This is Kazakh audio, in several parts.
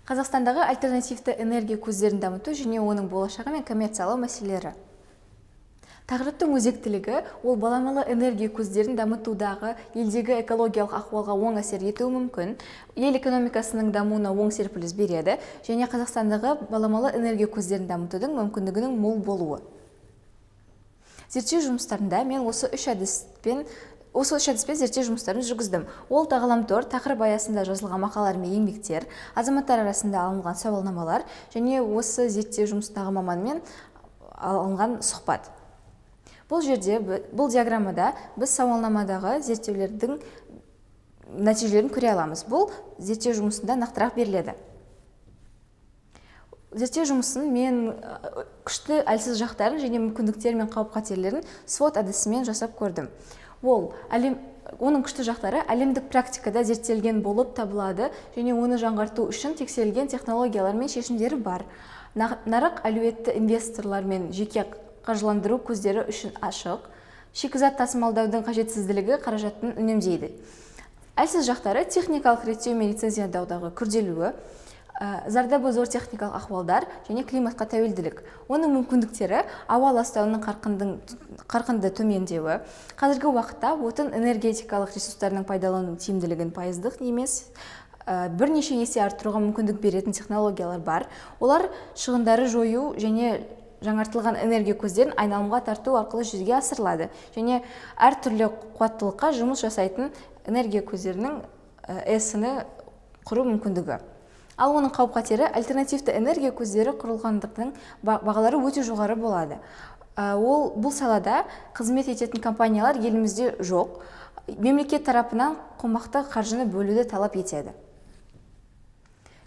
Қазақстандағы альтернативті энергия көздерін дамыту және оның болашағы мен коммерциялау мәселелері. Тақырыптың өзектілігі: ол баламалы энергия көздерін дамытудағы елдегі экологиялық ахуалға оң әсер етуі мүмкін, ел экономикасының дамуына оң серпіліс береді және Қазақстандағы баламалы энергия көздерін дамытудың мүмкіндігінің мол болуы. Зерттеу жұмыстарында мен осы үш әдіспен зерттеу жұмыстарын жүргіздім. Ол ғаламтор, тақырып аясында жазылған мақалалар мен еңбектер, азаматтар арасында алынған сауалнамалар және осы зерттеу жұмысындағы маманмен алынған сұхбат. Бұл жерде, бұл диаграммада біз сауалнамадағы зерттеулердің нәтижелерін көре аламыз. Бұл зерттеу жұмысында нақтырақ беріледі. Зерттеу жұмысын мен күшті, әлсіз жақтарын және мүмкіндіктері мен қауіп қатерлерін SWOT әдісімен жасап көрдім. Ол әлем оның күшті жақтары: әлемдік практикада зерттелген болып табылады және оны жаңғырту үшін тексерілген технологиялар мен шешімдері бар. Нарық әлеуетті инвесторлар мен жеке қаржыландыру көздері үшін ашық. Шикізат тасымалдаудың қажетсізділігі қаражатын үнемдейді. Әлсіз жақтары: техникалық реттеу мен лицензиядағы күрделілігі, зардабы зор техникалық ахуалдар және климатқа тәуелділік. Оның мүмкіндіктері: ауа ластауының қарқынды төмендеуі, қазіргі уақытта отын энергетикалық ресурстарының пайдалану тиімділігін пайыздық емес бірнеше есе арттыруға мүмкіндік беретін технологиялар бар. Олар шығындары жою және жаңартылған энергия көздерін айналымға тарту арқылы жүзеге асырылады және әртүрлі қуаттылыққа жұмыс жасайтын энергия көздерінің ЭС-ні құру мүмкіндігі. Ал оның қауіп қатері: альтернативті энергия көздері құрылғандардың бағалары өте жоғары болады. Ол бұл салада қызмет ететін компаниялар елімізде жоқ. Мемлекет тарапынан қомақты қаржыны бөлуді талап етеді.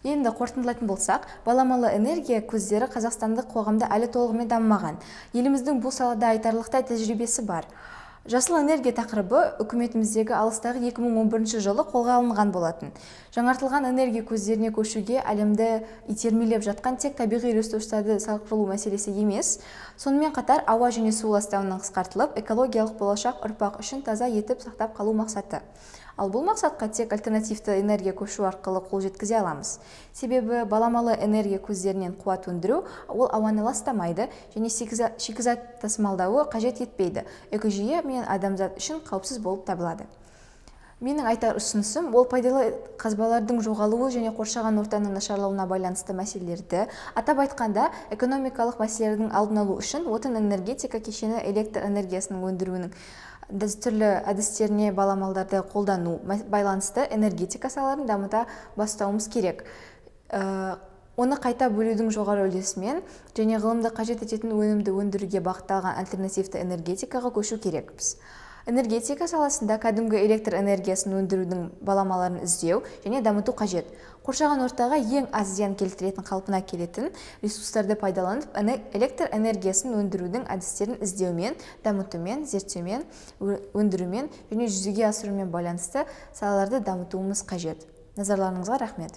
Енді қорытындылайтын болсақ, баламалы энергия көздері қазақстандық қоғамда әлі толығымен дамымаған. Еліміздің бұл салада айтарлықтай тәжірибесі бар. Жасыл энергия тақырыбы үкіметіміздегі алыстағы 2011 жылы қолға алынған болатын. Жаңартылған энергия көздеріне көшуге әлемді итермелеп жатқан тек табиғи ресурстарды сарқылу мәселесі емес, сонымен қатар ауа және су ластауының қысқартылып, экологиялық болашақ ұрпақ үшін таза етіп сақтап қалу мақсаты. Ал бұл мақсатқа тек альтернативті энергия көшу арқылы қол жеткізе аламыз. Себебі баламалы энергия көздерінен қуат өндіру ол ауаны ластамайды және шикізат тасымалдауы қажет етпейді. Экожүйе мен адамзат үшін қауіпсіз болып табылады. Менің айтар ұсынысым: ол пайдалы қазбалардың жоғалуы және қоршаған ортаның нашарлауына байланысты мәселелерді, атап айтқанда, экономикалық мәселелердің алдын алу үшін отын энергетика кешені электр энергиясының өндіруінің дәстүрлі әдістеріне баламалдарды қолдану байланысты энергетика салаларын дамыта бастауымыз керек. Оны қайта бөлудің жоғары үлесімен және ғылымды қажет ететін өнімді өндіруге бағытталған альтернативті энергетикаға көшу керекпіз. Энергетика саласында кәдімгі электр энергиясын өндірудің баламаларын іздеу және дамыту қажет. Қоршаған ортаға ең аз зиян келтіретін, қалпына келетін ресурстарды пайдаланып, электр энергиясын өндірудің әдістерін іздеумен, дамытумен, зерттеумен, өндірумен және жүзеге асырумен байланысты салаларды дамытуымыз қажет. Назарларыңызға рахмет.